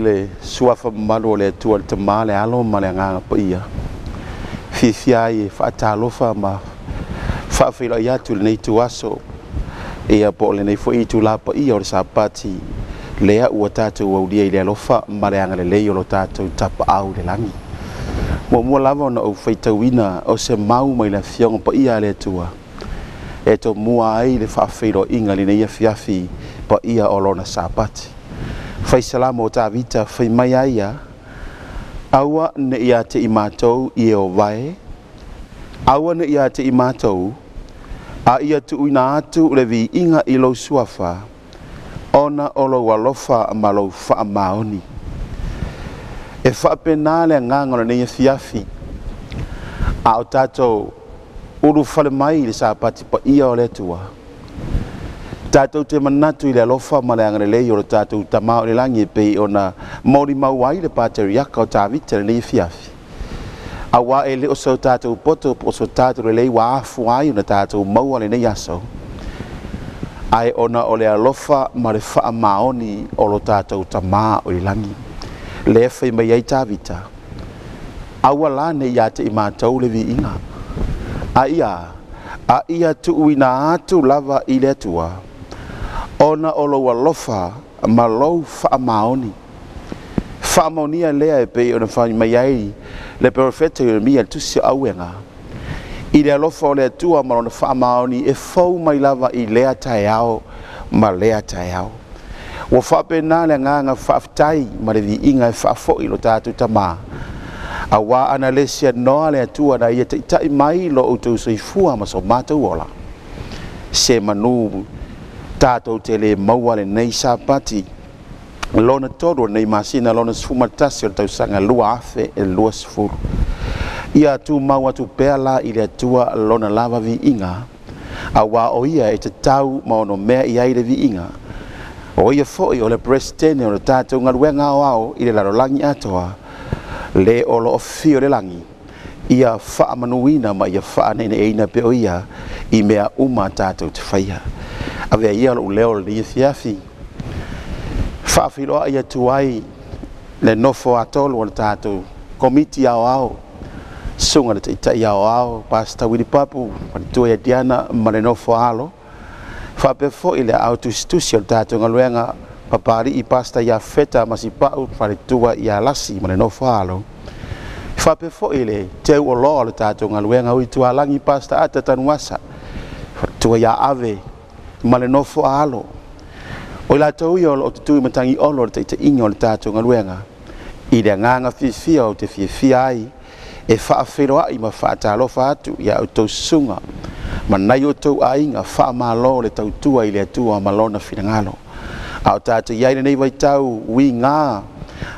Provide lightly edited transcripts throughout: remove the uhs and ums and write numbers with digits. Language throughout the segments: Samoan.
le suafa mamalu o le Atua, le Tama, le Alo ma le Agaga Paia, fiafia ai e faatalofa ma faafeiloai atu i lenei ituaso, ia po o lenei foi itulā paia o le Sapati lea ua tatou aulia i le alofa ma le agalelei o lo tatou Tapaau i le lagi. Muamua lava ona ou faitauina o se mau mai le Afioga Paia a le Atua e tomua ai le faafeiloaiga i lenei afiafi paia o lona Sapati. Fai Salamo o Tavita fai mai ai ia, aua ne i ia te i matou i e o vae, aua ne i ia te i matou, a ia tuuina atu le viiga i lou suafa, ona o lou alofa ma lou faamaoni. E faapena le agaga o lenei afiafi, a o tatou ulufale mai i le Sapati paia o le Atua. Tatou te manatu i le alofa ma le agalelei o le tatou Tama o le lagi e pei ona molimau ai le pateriaka o Tavita lenei afiafi. Auā e le o so tatou poto po o so tatou lelei ua afua ai ona tatou maua lenei aso, ae ona o le alofa ma le faamaoni o lo tatou Tama o i lagi. Lea fai mai ai Tavita, aua la ne i ia te i matou le viiga, a ia tuuina atu lava i le Atua, ona o lou alofa ma lou faamaoni. Faamaonia lea e pei ona fai mai ai le perofeta Ieremia i le tusi o Auega, i le alofa o le Atua ma lona faamaoni e fou mai lava i lea taeao ma lea taeao. Ua faapena le agaga faafetai ma le viiga e faafoi lo tatou Tamā, auā ana le sianoa le Atua na ia taitai mai lo outou soifua ma so matou ola. Se manu tatou te le maua lenei Sapati lona tolu o lenei masina lona 11 o le tausaga 2020. Ia tumau atu pea la i le Atua lona lava viiga, auā o ia e tatau ma ono mea i ai le viiga. O ia foi o le Peresetene o le tatou galuega aoao i le lalolagi atoa, le o lo o fio le lagi, ia faamanuina ma ia faaneeneeina pea o ia i mea uma tatou te faia. Avea ia lou leo lenei afiafi, faafeiloai atu ai le nofo atolu o le tatou komiti aoao, susuga le taitai aoao, Pastor Willy Papu, faletua ia Diana ma le nofo alo, faapea foi le aao tusitusi o le tatou galuega, Papali'i Pastor ia Feta Masipau, faletua ia Lasi ma le nofo alo, faapea foi le teu oloa o le tatou galuega ui tualagi Pastor Ata Tanuasa, faletua ia Ave ma le nofo alo. O i latou ia o loo tutui matagi olo o le taitaiga o le tatou galuega, i le agaga fiafia ou te fiafia ai e faafeiloai ma faatalofa atu ia outou susuga ma nai outou aiga, faamalo le tautua i le Atua ma lona finagalo. A o tatou i ai lenei vaitau uiga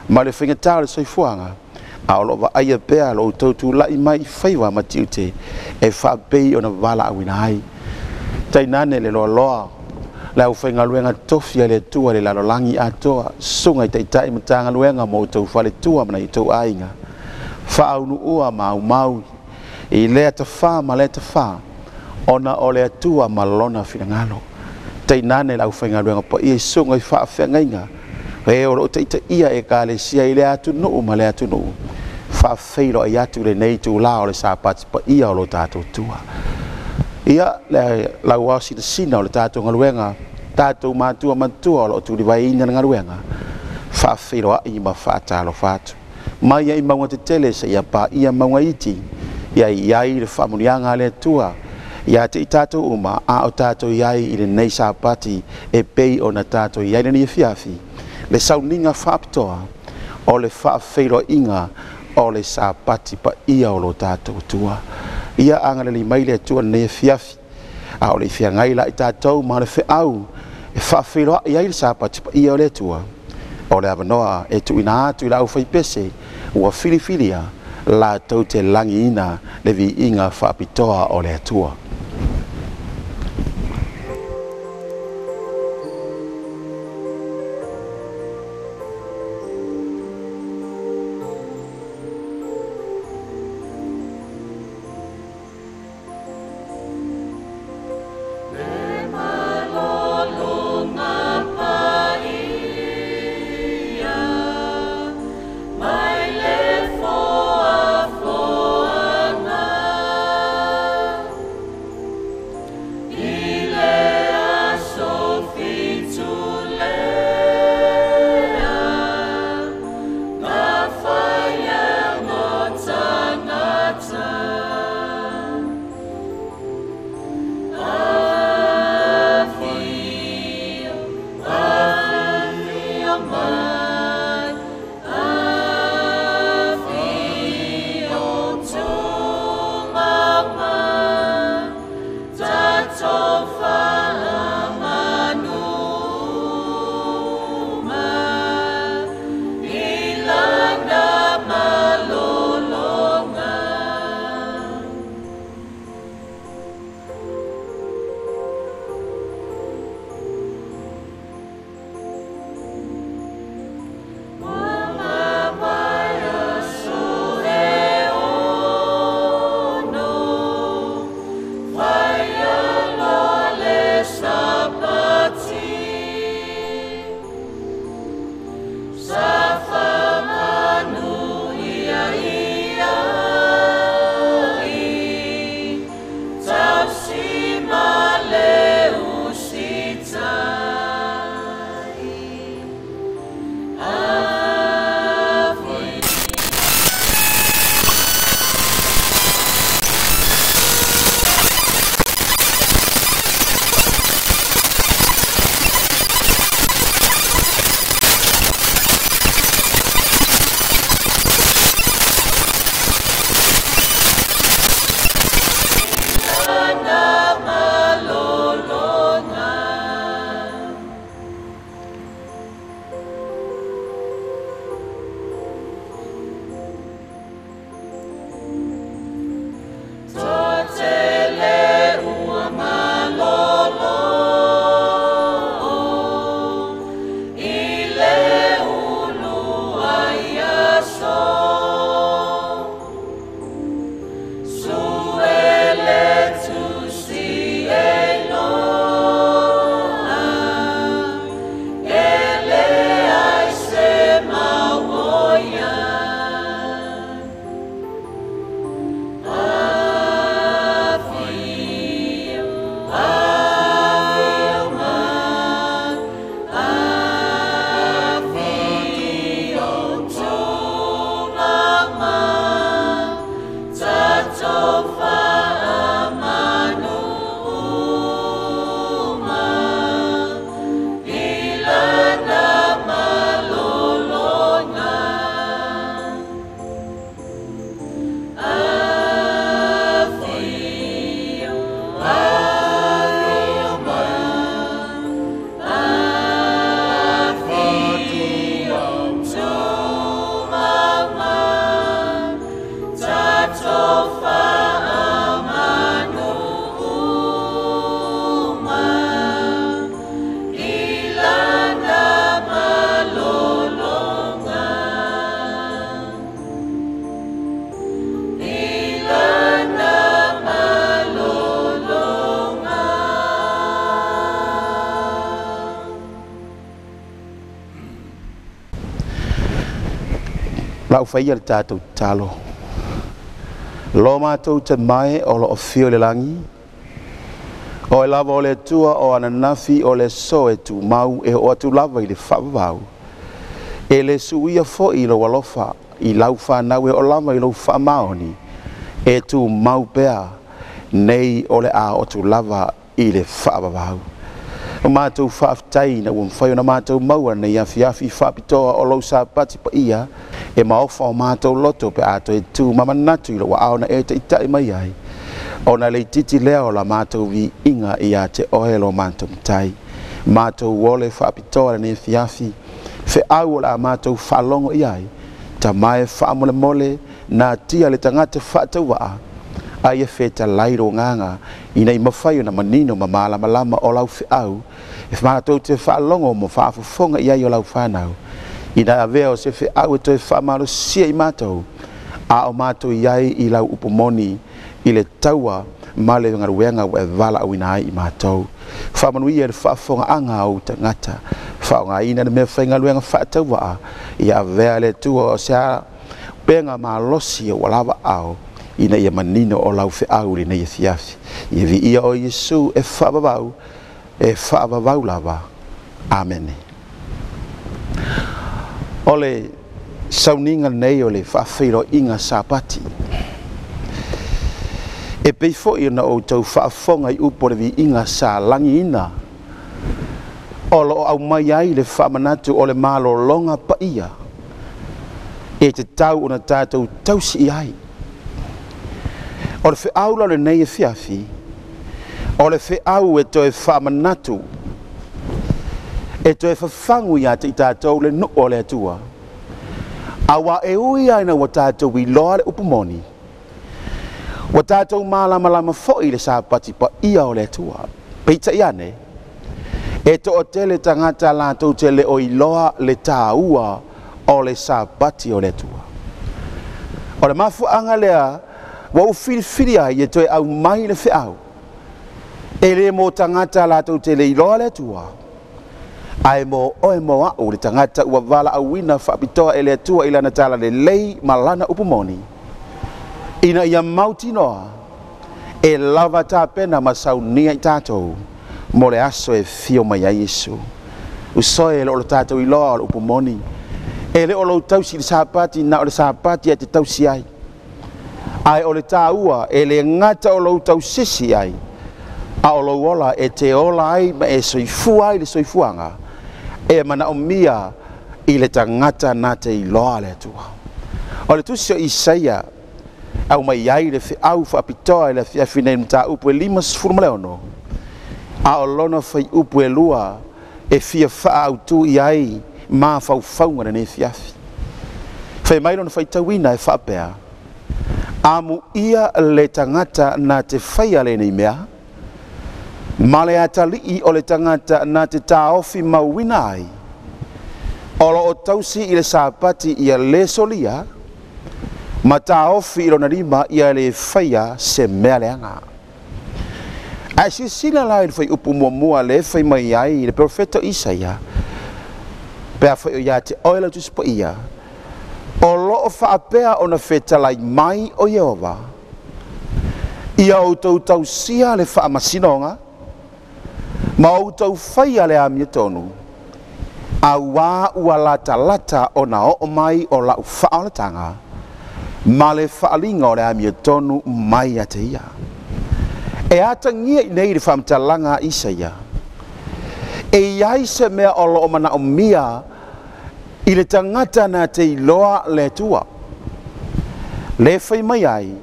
ma le faigata o le soifuaga, a o loo vaaia pea lo outou tulai mai i faiva ma tiute e faapei ona valaauina ai. Tainane le loaloa le aufaigaluega tofi a le Atua i le lalolagi atoa, susuga i taitai matagaluega ma outou faletua ma nai outou aiga, faaunuua ma aumau i lea tafā ma lea tafā, ona o le Atua ma lona finagalo. Tainane le aufaigaluega paia i susuga i faafeagaiga, e o loo taitaia ekalesia i lea atunuu ma lea atunuu, faafeiloai atu lenei itulā o le Sapati paia o lo tatou Atua. Ia le lauao sinasina o le tatou galuega, tatou matua matua o loo tulivaiina le galuega, faafeiloai ma faatalofa atu. Mai ai mauga tetele seia paia mauga iti, ia i ai le faamanuiaga a le Atua ia te i tatou uma, a o tatou i ai i lenei Sapati e pei ona tatou i ai lenei afiafi, le sauniga faapitoa o le faafeiloaiga o le Sapati paia o lo tatou Atua. Ia agalelei mai le Atua lenei afiafi, a o le feagai la i tatou ma le feau e faafeiloai ai le Sapati paia o le Atua. O le avanoa e tuuina atu i le aufaipese ua filifilia latou te lagiina le viiga faapitoa o le Atua. Le malologa paia. Lau faia le tatou tatalo. Lo matou te mai o lo o fio le lagi. O e lava o le tua o ananafi o le so e tu mau e o atu lava i le whaavau. E le suia fo i lo alofa i lau whanau e o lava i lo whaamaoni. E tu mau pea nei o le a o tu lava i le whaavau. O mātou whaaftai na ua mwhai o na mātou maua nei afi afi whaapitoa o lau sapati pa ia e maofa o mātou loto pe ato e tū mamanatu i lo wa ao na e te itai mai ai. O na le titi lea o la mātou vi inga i a te ohe lo mātou mtai. Mātou ole whaapitoa nei afi afi fe au o la mātou whaalongo i ai. Ta mai whaamole mole nā tia le tangata whaataua ai e wheta lairo nganga ina i mawhai o na manino ma malamalama o lau au e mātou te whaalongo mo whaafufonga i ai o lau whanau ina avea o se wheau e toe whaamalosia i mātou a o mātou i ai i lau upumoni i le taua ma le ngaruenga ua e vala au ina ai i mātou whaamanuia le whaafonga anga au tangata whaonga ina le mea whaingaluenga whaataua i avea le tua o se a penga malosi o walava au ina ia manino o lau feau le nei afiafi. Ia vi ia o Iesu e whaavavau lava. Amene. O le sauninga nei o le whaafeiro inga sapati. E peifo i na o tau whaafonga i upo le vi inga sa langi ina. O lo au mai ai le whaamanatu o le malolonga pa ia. E te tau o na tātou tausi i ai. O le feau la le nei e fiafi, o le feau e toe whaamanatu, e toe whawhangu ia te i tātou le nuu o le atua. Awa e ui aina wa tātou i loa le upumoni, wa tātou malamalama foi le sapati pa ia o le atua. Peita iane, e to o tele tangata lātou te le o i loa le tāua o le sapati o le atua. O le mafuanga lea, wa u whiriwhiri ai e toe au mai le wheau. E le mō tangata lātou te le iloa le atua. Ae mō oe mō au le tangata ua wala auina whaapitoa e le atua i lana tala le lei ma lana upumoni. Ina ia mautinoa e lava tāpena ma saunia i tātou mō le aso e whio mai ai Iesu. Usoe e lo tātou iloa o le upumoni. E le o lou tausi le sapati na o le sapati e te tausi ai. Ai o le tāua e le ngata o lou tausisi ai, a o lou ola e te ola ai ma e soifua ai le soifuanga, e mana o mia i le tangata nā te iloa le atua. O le tusi o Isaia, au mai ai le au whaapitoa i le afiafi nei mta upu e 56, a o lona whai upu e lua e fia wha au tu i ai mā whauwhaunga le nei fiafi. Whai mai lona whaitauina e whaapea, amu ia le tangata nā te whaia le nei mea, ma le atalii o le tangata nā te tāofi mauina ai. O lo o tausi i le sapati ia le solia, ma tāofi i lona rima ia le whaia se mea leanga. Ai sisila la i le whai upu muamua le whai mai ai le profeta Isaia, pea whai o ia te oela tusipa ia, o lo o whaapea o na whetalai mai o Iehova. Ia o tau tausia le whaamasinonga, ma o tau whaia le amia tonu, a wā ua lata lata o na o mai o lau whaolatanga, ma le whaalinga o le amia tonu mai a te ia. E atangia i nei le whaamatalanga Isaia. E iai se mea o lo o mana o mia, i le tangata nā te iloa le atua. Le whai mai ai,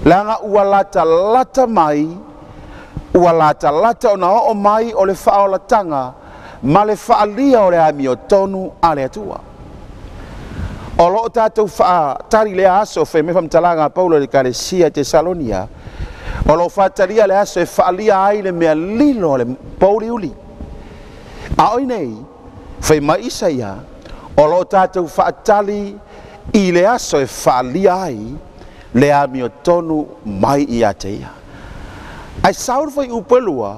langa ua lata lata mai, ua lata lata o na o mai o le whaolatanga, ma le whaalia o le amio tonu a le atua. O lo o tātou whaatari le aso whai me whamtalanga Paulo le Kalesia te Salonia, o lo whaataria le aso e whaalia ai le mea lilo le pauli uli. A oi nei, whai mai Isaia, o lo tātou whaatali i le aso e whaalia ai le amio tonu mai i a te ia. Ai saur whai upelua,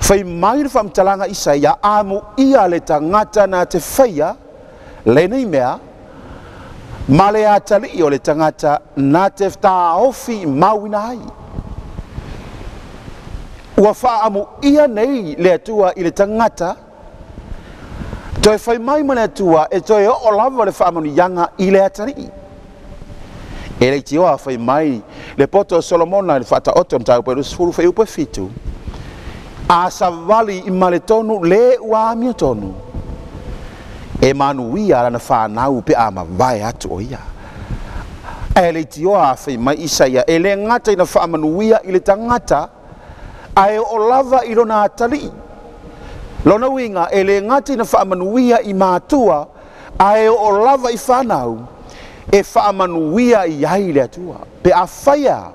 whai mai le whamtalanga Isaia, amu ia le tangata nā te whaia, le nei mea, Ma le atalii o le tagata na te taofi mauina ai. Ua faaamuia nei le Atua i le tagata, toe fai mai ma le Atua e toe oo lava le faamanuiaga i le atalii. E leitioa fai mai le poto o Solomona i le faataoto mataupu e 20 fuaiupu e 7. A savali i maletonu le ua amiotonu, e manuia lana fanau pe a mavae atu o ia. Ae leitioa fai mai Isaia, e le gata ina faamanuia i le tagata, ae oo lava i lona atalii. Lona uiga, e le gata ina faamanuia i matua, ae oo lava i fanau, e faamanuia i ai le Atua. Pe a faia,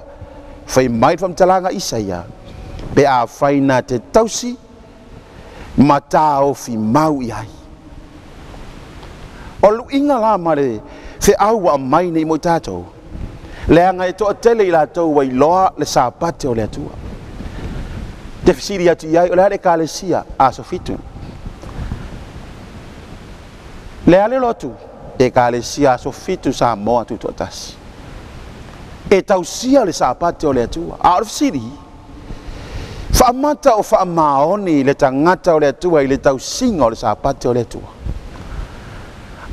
fai mai le faamatalaga Isaia, pe a fai na te tausi, ma taofi mau i ai. O luiga la ma le feau ua aumai nei mo i tatou, leaga e toatele i latou ua iloa le Sapate o le Atua. Te fesili atu i ai, o le a le Ekalesia aso 7? Le a le lotu? Ekalesia aso 7 Samoa tutoatasi. E tausia le Sapate o le Atua. A o le fesili, faamata o faamaoni le tagata o le Atua i le tausiga o le Sapate o le Atua.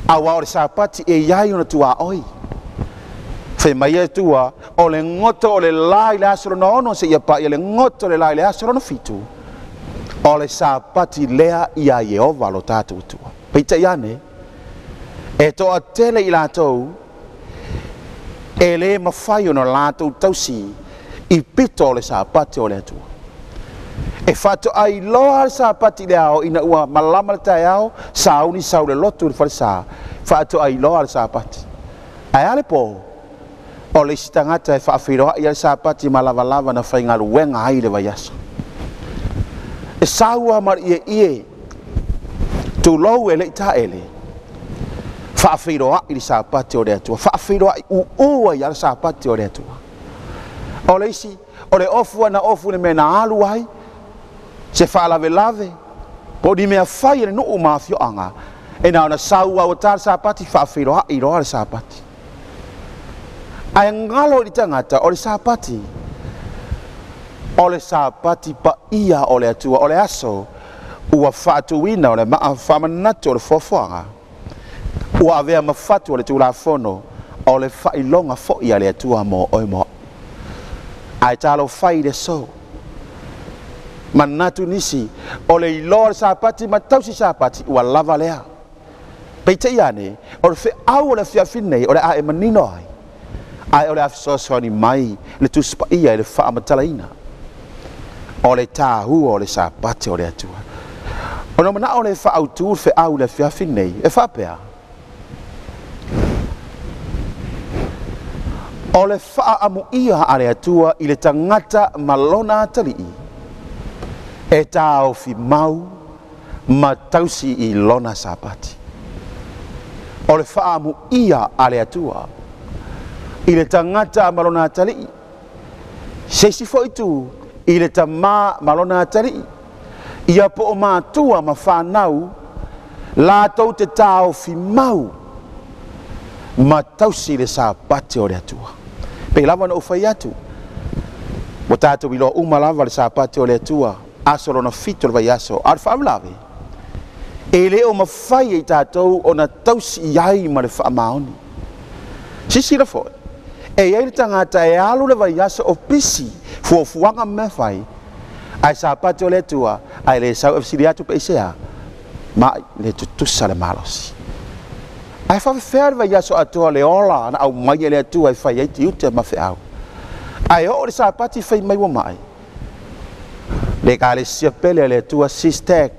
Auā o le Sapati e iai ona tuaoi. Fai mai le Atua, o le goto o le la i le aso lona 6 seia paia le goto o le la i le aso lona 7, o le Sapati lea ia Ieova lo tatou Atua. Peitai ane, e toatele i latou e le mafai ona latou tausi i pito o le Sapati o le Atua. E faatoa iloa le Sapati i le ao ina ua malama le taeao, sauni sau le lotu i le falesa, faatoa iloa le Sapati. Ae a le po? O le isi tagata e faafeiloai ai le Sapati ma lavalava na faigaluega ai le vaiaso. E saua ma le ieie, tulou e le i taele, faafeiloai le Sapati o le Atua, faafeiloai uua ai le Sapati o le Atua. O le isi, o le ofu ana ofu le mea na alu ai, se faalavelave, po o ni mea fai e le nuu ma afioaga, e na ona sau au ta le Sapati, faafeiloai loa le Sapati. Ae galo i le tagata, o le Sapati, o le Sapati paia o le Atua, o le aso ua faatuina o le maa faamanatu o le foafoaga, ua avea ma fatu o le Tulafono, o le faailoga foi a le Atua mo oe mo au. Ae talofai i le aso. Manatu nisi, o le iloa o le Sapati ma tausi Sapati, ua lava lea. Peitai ane, o le feau o le afiafi nei, o le a e manino ai, ae o le a fesoasoani mai le Tusi Paia i le faamatalaina o le tāua o le Sapati o le Atua. Ona manao le faaautu le feau i le afiafi nei, e faapea, o le faaamuia a le Atua i le tagata ma lona atalii, e taofi mau ma tausi i lona Sapati. O le faaamuia a le Atua i le tagata ma lona atalii, se isi foi tu i le tamā ma lona atalii, ia po o matua ma fanau, latou te taofi mau ma tausi le Sapati o le Atua. Pei lava na ou fai atu, ua tatou iloa uma lava le Sapati o le Atua, aso lona 7 o le vaiaso, a o le faalavelave, e le o mafai e i tatou ona tausi i ai ma le faamaoni. Silasila foi, e i ai le tagata e alu le vaiaso o pisi, fuafuaga ma mea fai, ae Sapati o le Atua, ae le sau e fesili atu pe aisea, ma le tutusa le malosi. Ae faafefea le vaiaso atoa le ola na aumai e le Atua e fai ai tiute ma feau. Ae oo le Sapati fai mai ua mai. Le Ekalesia pele a le Atua Sistek,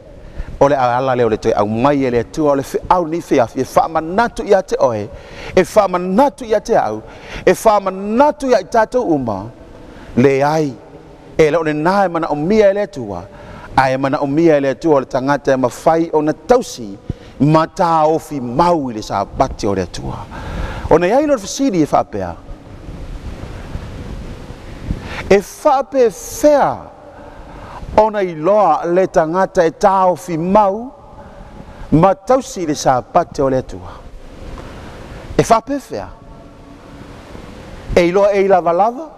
o le ala lea o le toe aumai e le Atua o le feau lenei feafi e faamanatu ia te oe, e faamanatu ia te au, e faamanatu ia i tatou uma, leai, e le o lena e manaomia e le Atua, ae manaomia e le Atua o le tagata e mafai ona tausi ma taofi mau i le Sapati o le Atua. Ona i ai lea o le fesili e faapea, e faapefea ona iloa le tagata e taofi mau ma tausi i le Sapati o le Atua? E Faapefea e iloa e i lavalava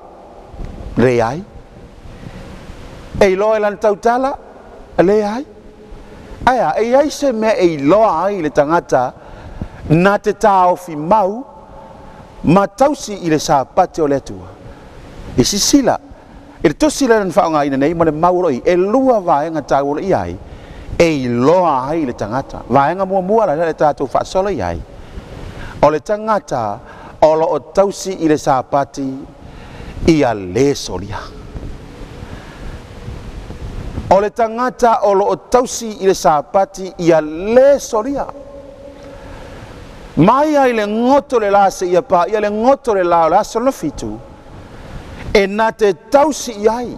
leai, e iloa e lana tautala leai. Ae a e iai se mea e iloa ai le tagata na te taofi mau ma tausi i le Sapati o le Atua. E sisila i le tusi lea na faaaogaina nei ma le mau o lo i e lua vaega taua o lo i ai e iloa ai le tagata. Vaega muamua la le tatou faasolo i ai o le tagata o lo o tausi i le Sapati ia lē solia. O le tagata o lo o tausi i le Sapati ia lē solia. Mai ai le goto le la seia paia le goto le la o le aso lona fitu e na te tausi i ai.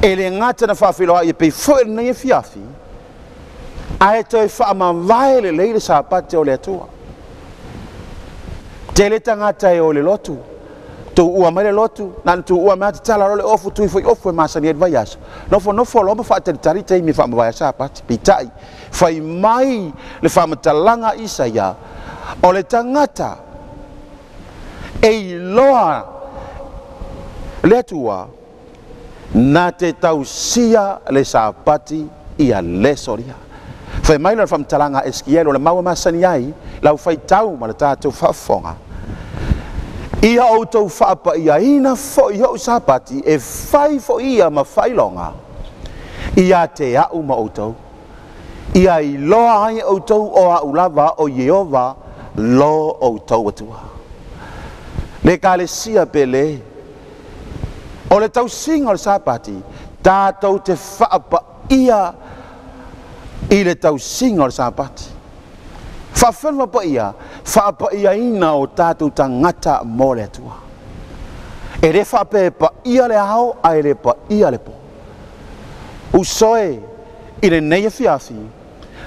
E le gata na faafeiloai e pei foi lenei afiafi, ae toe faamavae lelei le Sapati o le Atua. Tele tagata e o i le lotu, tuua mai le lotu, na ona tuua mai tatala loa le ofu, tui foi ofu e masani ai le vaiaso. Nofonofo loa ma faatalitali taimi e faamavae ai Sapati. Peitai, fai mai le faamatalaga a Isaia, o le tagata e iloa le Atua na te tausia le Sapati ia lē solia. Fai mai le faamatalaga a Esekielu o le mau e masani ai lau faitau ma le tatou faafofoga. Ia outou faapaiaina foi o'u Sapati e fai foi ia ma faailoga ia te a'u ma outou. Ia iloa ai outou o a'u lava o Ieova lo outou Atua. Le Ekalesia pele, o le tausiga o le Sapati, tatou te faapaia i le tausiga o le Sapati. Faafelo paia, faapaiaina o tatou tagata mo le Atua. E lē faapea e paia le ao ae le paia le po. Uso e i lenei afiafi,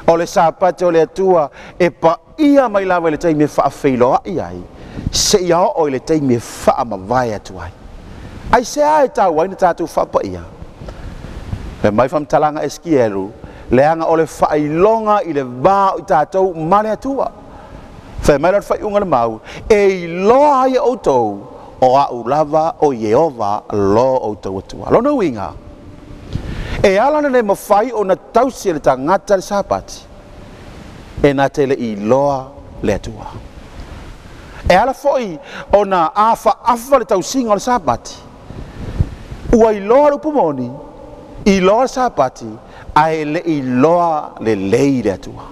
o le Sapati o le Atua e paia mai lava i le taimi e faafeiloai ai, seia oo i le taimi e faamavae atu ai. Aisea e taua ai na tatou faapaia? Fai mai faamatalaga Esekielu, leaga o le faailoga i le va o i tatou ma le Atua. Fai mai la le faaiuga le mau, e iloa ai e outou o a'u lava o Ieova lo outou Atua. Lona uiga, e ala ona le mafai ona tausi e le tagata le Sapati, e na te le iloa le Atua. E ala foi ona afaafa le tausiga o le Sapati. Ua iloa le upu moni, iloa le Sapati, ae le iloa lelei le Atua.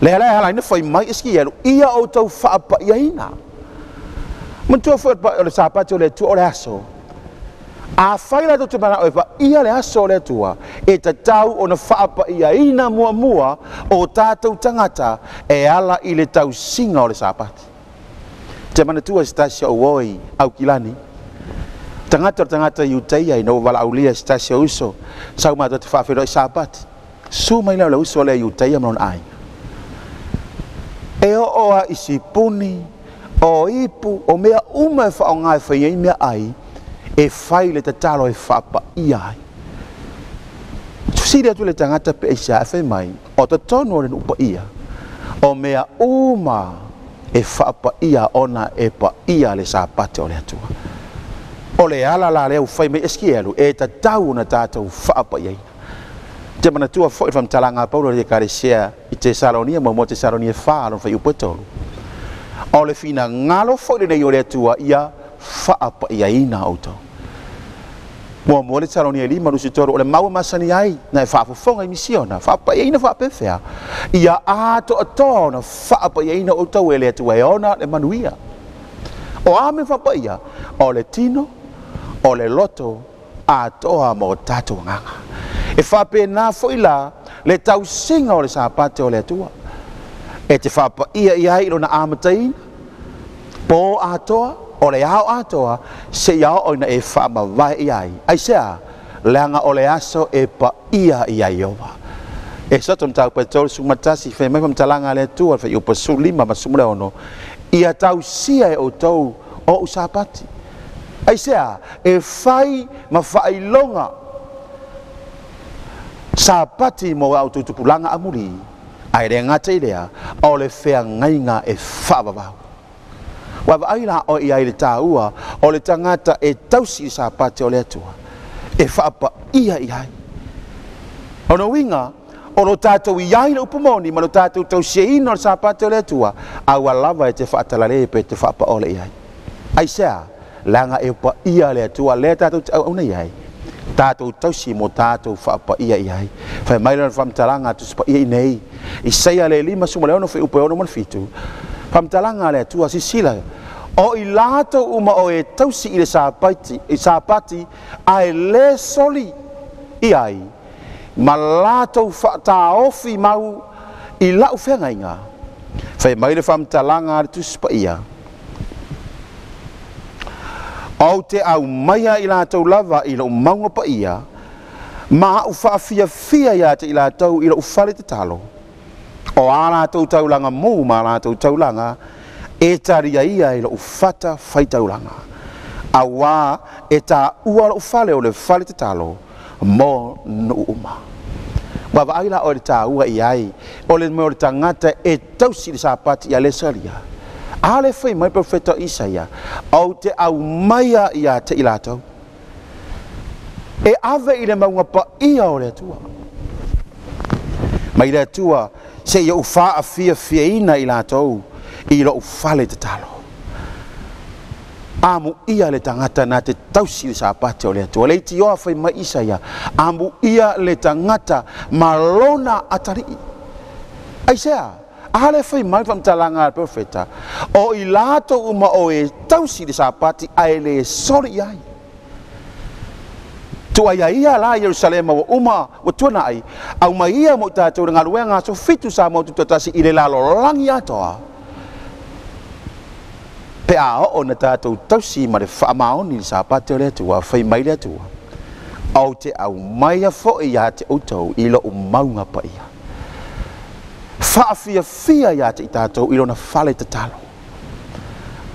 Lea la e ala ai na fai mai Esekielu, ia outou faapaiaina. Manatua foi o le Sapati o le Atua o le aso. Afai la tou te manao e paia le aso o le Atua, e tatau ona faapaiaina muamua o tatou tagata e ala i le tausiga o le Sapati. Te manatua se tasi o oi Aukilani. Tagata o le tagata Iutaia ina ua valaaulia se tasi o uso, sau matou te faafeiloai Sapati. Susu mai lea o le uso lea Iutaia ma lona aiga. E oo lava i sipuni, o ipu, o mea uma e faaaoga e fai ai meaai, e fai le tatalo e faapaia ai. Fesili atu le tagata pe aisea e fai mai, o totonu o le nuu paia, o mea uma e faapaia ona e paia le Sapati o le Atua. O le ala la lea ua fai mai Esekielu, e tatau ona tatou faapaiaina. Te manatua foi le faamatalaga a Paulo i le Ekalesia i Tesalonia, muamua Tesalonia 4, lona fuaiupu e 3. O le finagalo foi lenei o le Atua ia faapaiaina outou. Muamua le Tesalonia 5, 23, o le mau e masani ai na e faafofoga i misiona, faapaiaina faapefea, ia atoatoa ona faapaiaina outou e le Atua e ona le manuia. O a mea faapaia? O le tino, o le loto, atoa ma o tatou agaga. E faapena foi la le tausiga o le Sapati o le Atua. E te faapaia i ai i lona amataina, po atoa, o le ao atoa, seia oo ina e faamavae i ai. Aisea? Leaga o le aso e paia ia Ieova. Esoto mataupu e 31, fai mai faamatalaga a le Atua, le fuaiupu 15 ma 16, ia tausia e outou o'u Sapati. Aisea? E fai ma faailoga Sapati mo a outou tupulaga amuli. Ae le gata i lea, o le feagaiga e faavavau. Ua vaai la oe i ai i le taua o le tagata e tausi i le Sapati o le Atua, e faapaia i ai. O lona uiga, o lo tatou i ai i le upu moni ma lo tatou tausiaina o le Sapati o le Atua, aua lava e te faatalale pe te faapaole i ai. Aisea? Leaga e paia le Atua lea tatou te auauna i ai, tatou tausi mo tatou faapaia i ai. Fai mai lana faamatalaga a Tusi Paia i nei, Isaia le 56 fuaiupu e 67, faamatalaga a le Atua, Sisila, o i latou uma o e tausi i le Sapati, i Sapati ae le soli i ai, ma latou faataofi mau i lau feagaiga. Fai mai le faamatalaga a le Tusi Paia, Ou te aumaia i latou lava i lou mauga paia, ma au faafiafia ia te i latou i lou fale tatalo. O a latou taulaga mū ma a latou taulaga, e talia ia i lou fata faitaulaga. Auā e taua lou fale o le fale tatalo mo nuu uma. Ua vaai la oe i le taua i ai o le mea o le tagata e tausi i le Sapati ia le salia. A le fai mai perofeta o Isaia, Ou te aumaia ia te i latou, e ave i le mauga paia o le Atua. Mai le Atua seia ou faafiafiaina i latou i lou fale tatalo. Amuia le tagata na te tausi i le Sapati o le Atua. Le itioa fai mai Isaia, amuia le tagata ma lona atalii. Aisea? A le fai mai le faamatalaga a le perofeta, o i latou uma o e tausi i le Sapati ae le soli i ai. Tuaia ia la Ierusalema ua uma ua tuanai, aumai ia mo i tatou le galuega aso 7 Samoa Tutoatasi i le lalolagi atoa, pe a oo na tatou tausi ma le faamaoni i le Sapati o le Atua, fai mai le Atua, Ou te aumaia foi ia te outou i lou mauga paia. Faafiafia ia te i tatou i lona fale tatalo.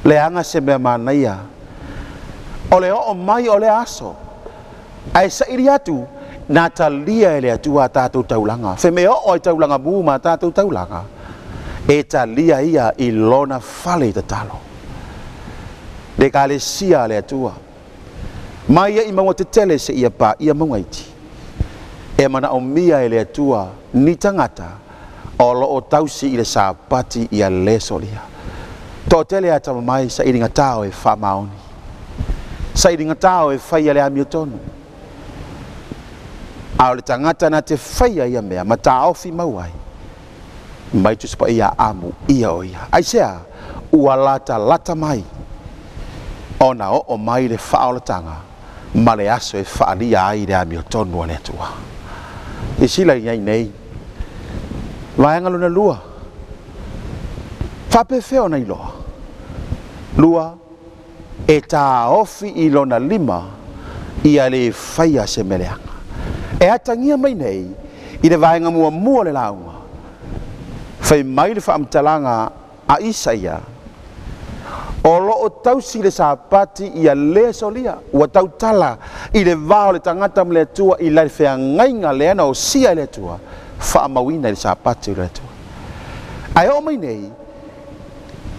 Leaga se mea manaia o le oo mai o lea aso, ae saili atu na talia e le Atua a tatou taulaga. Fe me oo ai taulaga mū ma tatou taulaga, e talia ia i lona fale tatalo. Le ekalesia a le Atua, mai ia i mauga tetele seia paia mauga iti, e manaomia e le Atua ni tagata o loo tausi i le Sapati ia le solia. Toatele a tama mai sailiga tao e faamaoni, sailiga tao e faia le amiotonu, a o le tagata na te faia ia mea ma taofi mau ai, mai Tusi Paia amuia o ia. Aisea? Ua latalata mai ona oo mai le faaolataga ma le aso e faalia ai le amiotonu a le Atua. Silasila i ai nei, vaega lona lua, faapefea ona iloa? Lua, e taofi i lona lima ia le faia se mea leaga. E atagia mai nei i le vaega muamua o le lauga, fai mai le faamatalaga a Isaia, o loo tausi le Sapati ia le solia, ua tautala i le va o le tagata ma le Atua i le feagaiga lea na osia e le Atua, faamauina i le Sapati o le Atua. Ae oo mai nei,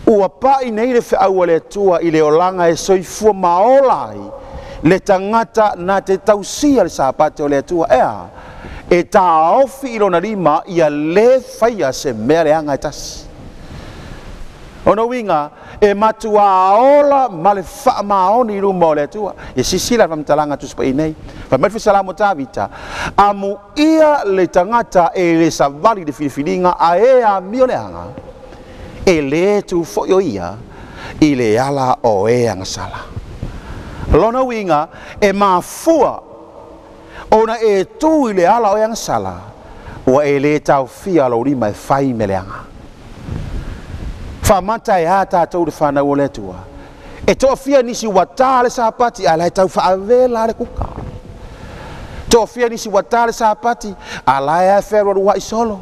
ua pai nei le feau a le Atua i le olaga e soifua ma ola ai le tagata na te tausia le Sapati o le Atua. Ea, e taofi i lona lima ia le faia se mea leaga e tasi. Ona uiga, e matua ola ma le faamaoni i luma o le Atua. Ia sisila le faamatalaga a Tusi Paia nei. Fai mai le Salamo Tavita, amuia le tagata e le savali le filifiliga a e amio leaga, e le tu foi o ia i le ala o e agasala. Lona uiga, e mafua ona e tu i le ala o e agasala, ua e le taofia lou lima e fai mea leaga. Faamata e a tatou le fanau o le Atua. E toafia nisi ua tā le Sapati, a la e tau faavela le kuka. Toafia nisi ua tā le Sapati, a la e fealualuai solo.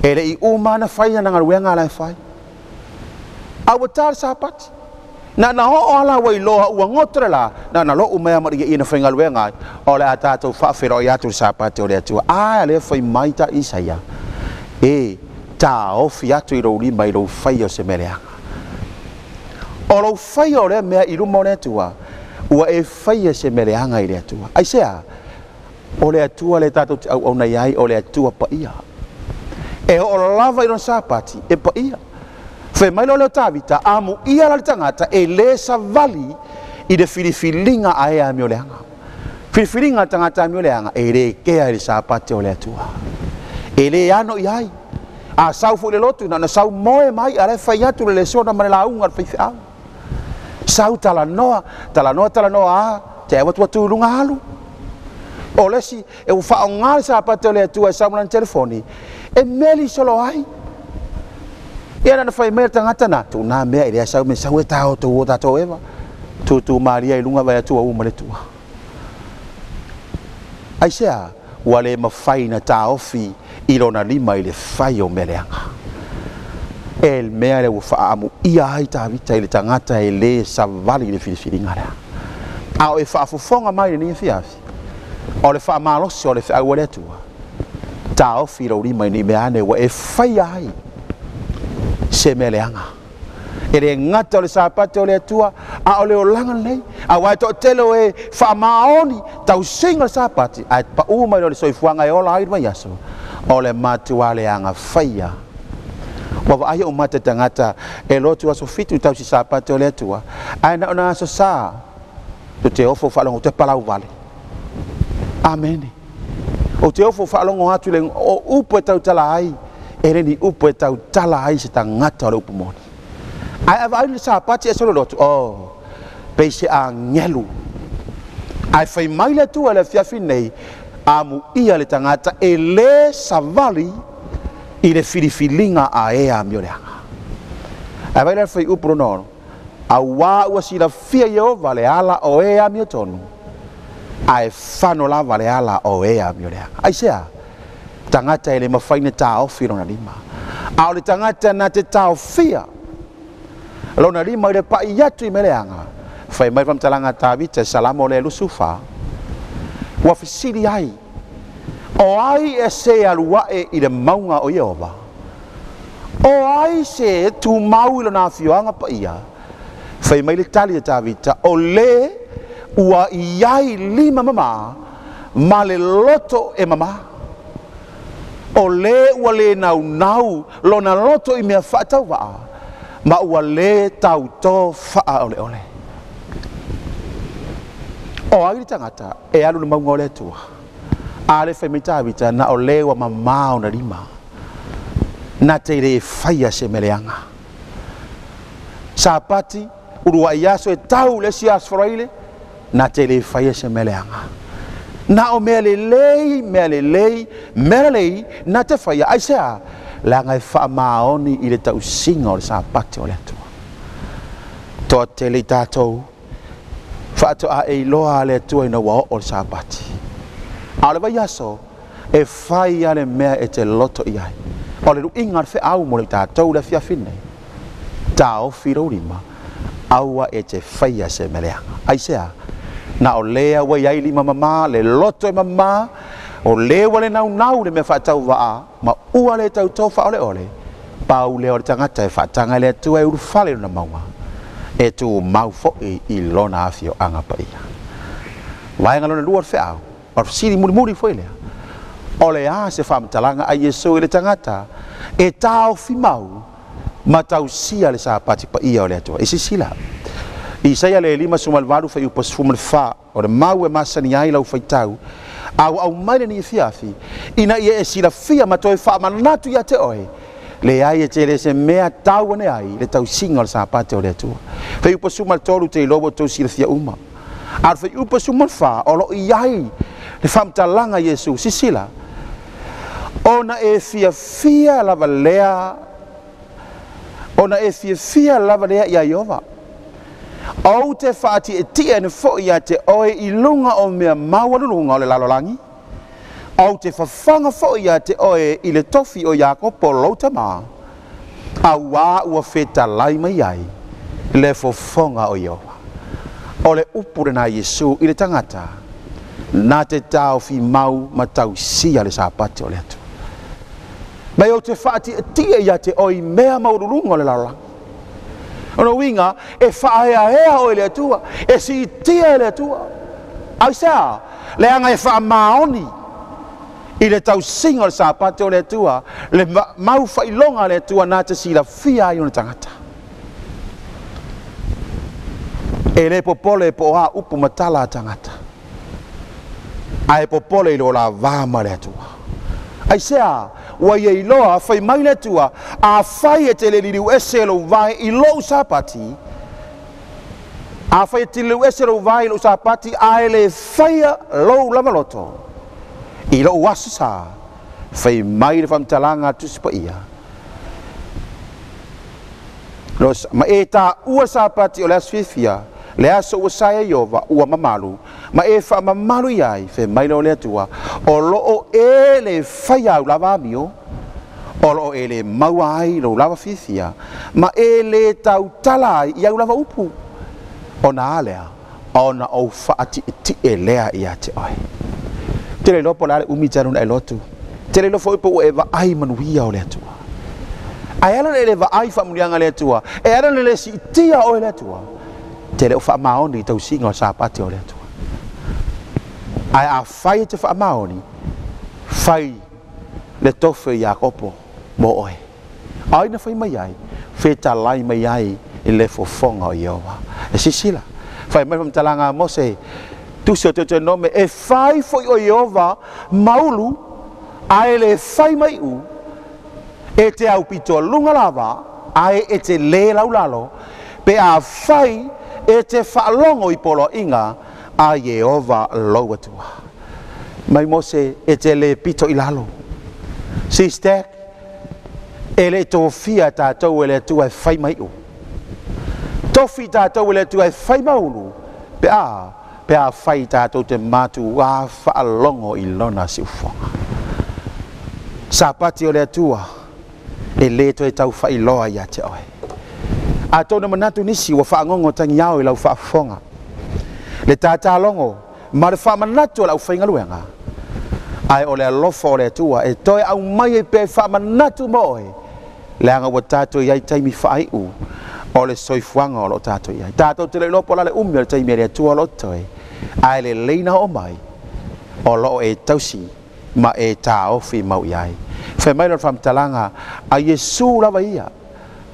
E le i uma na fai na galuega la e fai. A ua tā le Sapati. Na na oo ala ua iloa ua goto le la, na na lou mea ma ia na fai galuega ai, o le a tatou faafeiloai atu le Sapati o le Atua. A le fai mai ta Isaia, E taofi atu i lou lima i lou faia o se mea leaga. O lou faia o lea mea i luma o le Atua, ua e faia se mea leaga i le Atua. Aisea? O le Atua lea tatou te auauna i ai, o le Atua paia. E oo lava i lona Sapati, e paia. Fai mai loa lea o Tavita, Amuia la le tagata e lē savali i le filifiliga a e amioleaga. Filifiliga a le tagata amioleaga, e lē kea i le Sapati o le Atua. E lē ano i ai. A sau foi i le lotu, na ona sau moe mai, a la e fai atu le lesona ma le lauga a le faifeau. Sau talanoa, talanoa, talanoa a, te au atu atu i luga alu. O le isi, e ua faaaoga le Sapati o le Atua e sau ma lana telefoni, e meli solo ai. Ia na ona fai mai le tagata na, tuuna mea e lea sau me sau e tā o tou o tatou eva. Tūtū malie i luga vai atu ua uma le tua. Aisea? Ua le mafai na taofi i lona lima i le fai o mea leaga. E le mea lea ua faaamuia ai Tavita i le tagata e lē savali i le filifiliga lea. A o e faafofoga mai i lenei afiafi, o le faamalosi o le feau a le Atua, taofi i lou lima i ni mea ane ua e faia ai se mea leaga. E le gata o le Sapati o le Atua, a o le olaga lenei. Aua e toatele o e faamaoni tausiga o le Sapati, ae paʻu mai loa i le soifuaga e ola ai le vaiaso, o le matuā leaga faia. Ua vaai ou mata i tagata e lotu aso fitu i tausi Sapati o le Atua, ae na ona aso Sa, ou te ofo faalogo ou te palau vale. Amene. Ou te ofo faalogo atu i le o upu e tautala ai, e le ni upu e tautala ai se tagata o le upu moni. Ae a vaai le Sapati e solo lotu, oh, pei se agelu. Ae fai mai le Atua i le afiafi nei, amuia le tagata e lē savali i le filifiliga a e amioleaga. Ae vaai la le fuaiupu lona ono, Auā ua silafia Ieova le ala o e amiotonu, ae fano lava le ala o e amioleaga. Aisea? Tagata e le mafai na taofi lona lima, a o le tagata na te taofia lona lima i le paʻi atu i mea leaga. Fai mai le faamatalaga a Tavita i Salamo lea 24, Ua fesili ai, O ai e se alu aʻe i le mauga o Ieova? O ai se tumau i lona afioaga paia? Fai mai le tali a Tavita, O lē ua i ai lima mamā ma le loto e mamā. O lē ua lē naunau lona loto i mea faatauvaa, ma ua lē tautō faaoleole. O ai le tagata e alu i le mauga o le Atua? A lea fai mai Tavita, na o lē ua mamā ona lima, na te lē faia se mea leaga. Sapati, uluai aso e tau le isi aso Faraile, na te lē faia se mea leaga. Na o mea lelei, mea lelei, mea lelei, na te faia. Aisea? Leaga e faamaoni i le tausiga o le Sapati o le Atua. Toatele i tatou, faatoa e iloa a le Atua ina ua oo le Sapati. A o le vaiaso, e fai lava le mea e te loto i ai. O le luiga o le feau mo le tatou i le afiafi nei, taofi lou lima, aua e te faia se mea leaga. Aisea? Na o lea ua i ai lima mamā, le loto e mamā, o lea ua le naunau le mea faatauvaa, ma ua le tautō faaoleole, pau lea o le tagata e faataga i le Atua e ulufale i lona mauga, e tumau foi i lona afioaga paia. Vaega lona lua o le feau, o le fesili mulimuli foi lea, O le a se faamatalaga a Iesu i le tagata e taofi mau ma tausia le Sapati paia o le Atua? I sisila, Isaia le 58 fuaiupu 14, O le mau e masani ai lau faitau, a ua aumai lenei afiafi, ina ia e silafia ma toe faamanatu ia te oe, leai e tele se mea tau ane ai le tausiga o le Sapati o le Atua. Fuaiupu 13 te iloa ua outou silafia uma. A o le fuaiupu 14, o lo o i ai le faamatalaga a Iesu, Sisila, ona e fiafia lava lea, ona e fiafia lava lea iā Ieova. Ou te faatietie ane foi ia te oe i luga o mea maualuluga o le lalolagi, ou te fafaga foi ia te oe i le tofi o Iakopo lou tamā, auā ua fetalai mai ai le fofoga o Ieova. O le upu lenā Iesu i le tagata, na te taofi mau ma tausia le Sapati o le Atua. Mai ou te faatietie ia te oe i mea maualuluga o le lalolagi. O lona uiga, e faaeaea oe e le Atua, e siitia e le Atua. Aisea? Leaga e faamaoni i le tausiga o le Sapati o le Atua, le mau faailoga a le Atua na te silafia ai ona tagata. E le popole po o a upu ma tala a tagata, ae popole i lo la va ma le Atua. Aisea? Ua ia iloa, fai mai le Atua, afai e te le liliu ese lou vae i lou Sapati, afai e te liliu ese lou vae i lou Sapati, ae le faia lou lava loto i lou aso sa, fai mai le faamatalaga a Tusi Paia, ma e taua Sapati o le aso fiafia, le aso ua saea Ieova ua mamalu, ma e faamamalu i ai, fai mai lea o le Atua, o loo e le faia au lava amio, o loo e le maua ai lou lava fiafia, ma e le tautala ai i au lava upu. Ona a lea, ona ou faatietie lea ia te oe. Te le iloa po o le a le umi talu ona e lotu. Te le iloa foi po ua e vaai manuia o le Atua. Ae ala ona e le vaai faamanuiaga a le Atua, e ala ona le siitia oe e le Atua, te le o faamaoni i tausiga o le Sapati o le Atua. Ae afai e te faamaoni, fai le tofe i Iakopo mo oe. Ai na fai mai ai, fetalai mai ai i le fofoga o Ieova. E sisila, fai mai faamatalaga a Mose, tusi o Deuteronome, e fai foi o Ieova maulu, ae le fai mai u, e te aupito luga lava, ae e te le laulalo, pe a fai e te faalogo i poloaiga a Ieova lou Atua. Mai Mose e te le pito i lalo. Sister, e le tofia tatou e le Atua e fai mai u. Tofi tatou e le Atua e fai maulu, pe a fai tatou te matu a faalogo i lona siufoga. Sapati o le Atua, e le toe tau failoa ia te oe. A tōna manatu nisi ua whaangongo tangi ao i lau whaafofoga. Le tātālogo, ma le whaamanatu o lau whaingaluenga. Ae o le alofa o le Atua, e toe au mai e pe whaamanatu mo oe. Leaga ua tātou i ai taimi whaaiu o le soifuaga o loo tātou i ai. Tātou te le iloa po o le a le umi o le taimi a le Atua o loo toe. Ae le leina o mai, o loo e tausi ma e tāofi mau i ai. Fai mai le faamatalaga a Iesu lava ia.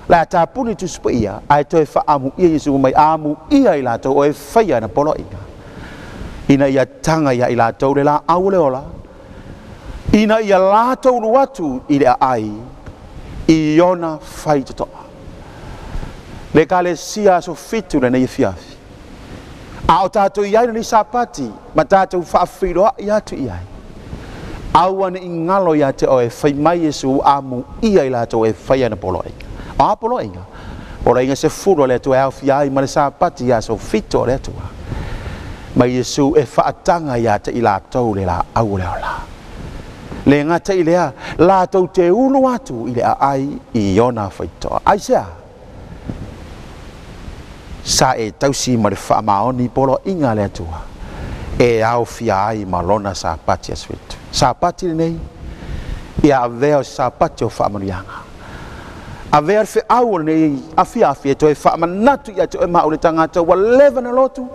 Le a tāpuni Tusi Paia, ae toe faaamu ia Iesu mai amu ia i latou o e faia na poloaiga. Ina ia taga ia i latou le laau o le ola, ina ia latou ulu atu i le aai, i ona faitotoa. Le ekalesia aso 7 lenei afiafi. A o tātou i ai lenei Sapati, ma tātou faafeiloai atu i ai. Aua ne i galo ia te oe, fai mai Iesu amu ia i latou e faia na poloaiga. O a poloaiga? Poloaiga 10 o le Atua e aofia ai ma le Sapati aso 7 o le Atua. Mai Iesu e faataga ia te i latou le laau o le ola. Le gata i lea, latou te ulu atu i le aai i ona faitotoa. Aisea? Sa e tausi ma le faamaoni poloaiga a le Atua, e aofia ai ma lona Sapati aso 7. Sapati lenei, ia avea o Sapati o faamanuiaga. Avea le feau o lenei afiafi e toe faamanatu ia te oe ma au le tagata ua leva na lotu,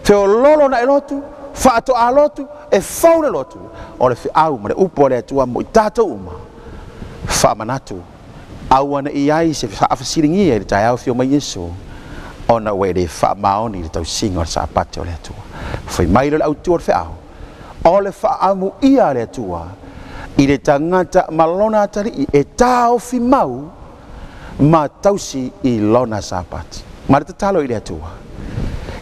feololo na e lotu, faatoa lotu, e fau le lotu. O le feau ma le upu o le Atua mo i tātou uma. Faamanatu, aua ne i ai se faafesiligia i le taeao fio mai Iesu, ona ua e le faamaoni i le tausiga o le Sapati o le Atua. Fai mai le autu o le feau, o le faaamu ia a le Atua i le tagata ma lona atalii e tāofi mau ma tausi i lona Sapati. Ma le tatalo i le Atua,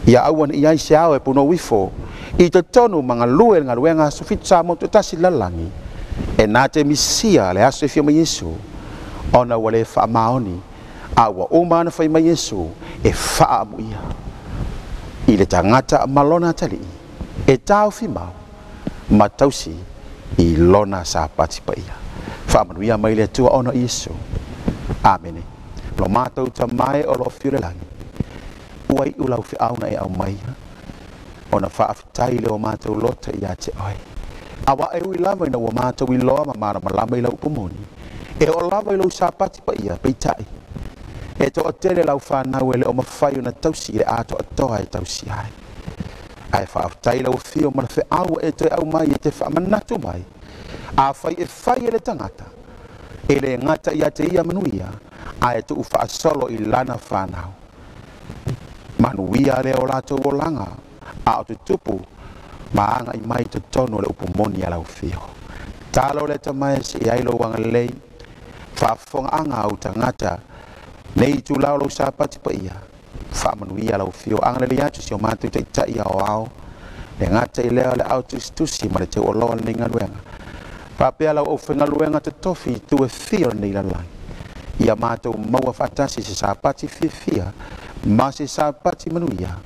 ia aua ne i ai se ao e punou ifo i totonu ma galue le galuega aso 7 sa mo toatasi lalagi, e na te misia le aso e fia mai Iesu, ona ua le faamaoni, a ua uma ana fai mai Iesu e faamu ia i le tagata ma lona atalii e tāofi mau ma tausi i lona Sapati paia. Faamanuia mai le Atua ona Iesu. Amene. Lo mātou tamae o loo fiu le lagi, ua iu lau feau na e aumaia, ona faafetai le o mātou lota ia te oe. Aua e ui lava ina ua mātou iloa ma malamalama i lau upu moni, E oo lava i lou Sapati paia, peitai, e toatele lau fanau e le o mafai ona tausi i le atoatoa e tausi ai. Ae faafetai lau afio ma le feau ua e toe aumai e te faamanatu mai. Afai e fai e le tagata, e le gata ia te ia manuia, ae tuufaasolo i lana fanau. Manuia lea o latou olaga, a o tutupu ma agai mai i totonu o le upu moni a lau afio. Talo le tamae se i ai lou agalelei, faafofogaaga a ou tagata, nei itula o lou Sapati paia, faamanuia lau afio, agalelei atu si o matou taitai aoao, le gata i lea o le au tusitusi ma le teuoloa o lenei galuega. Faapea lau aufaigaluega totofi i itu e fia o lenei lalolagi, ia matou maua faatasi se Sapati fiafia ma se Sapati manuia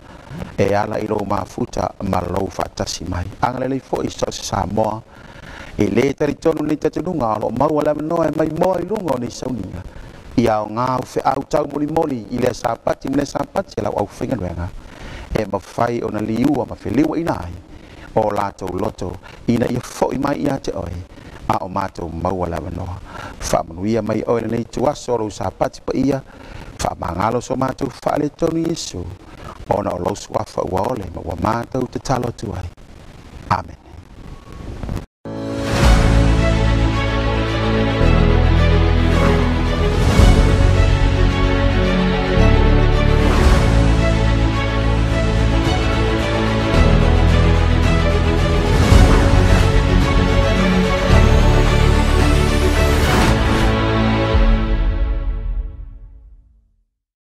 e ala i lou mafuta ma lou faatasi mai. Agalelei foi so o se Samoa e le talitonu lenei talitonuga o lo o maua le avanoa e maimoa i luga o nei sauniga. Ia aoga au feau taumolimoli i lea Sapati ma lea Sapati a lau aufaigaluega e mafai ona liua ma feliuaina ai o latou loto ina ia foi mai ia te oe a o matou maua le avanoa. Faamanuia mai oe lenei ituaso o lou Sapati paia, faamagalo so matou faaletonu Iesu, ona o lou suafa ua ole ma ua matou tatalo atu ai.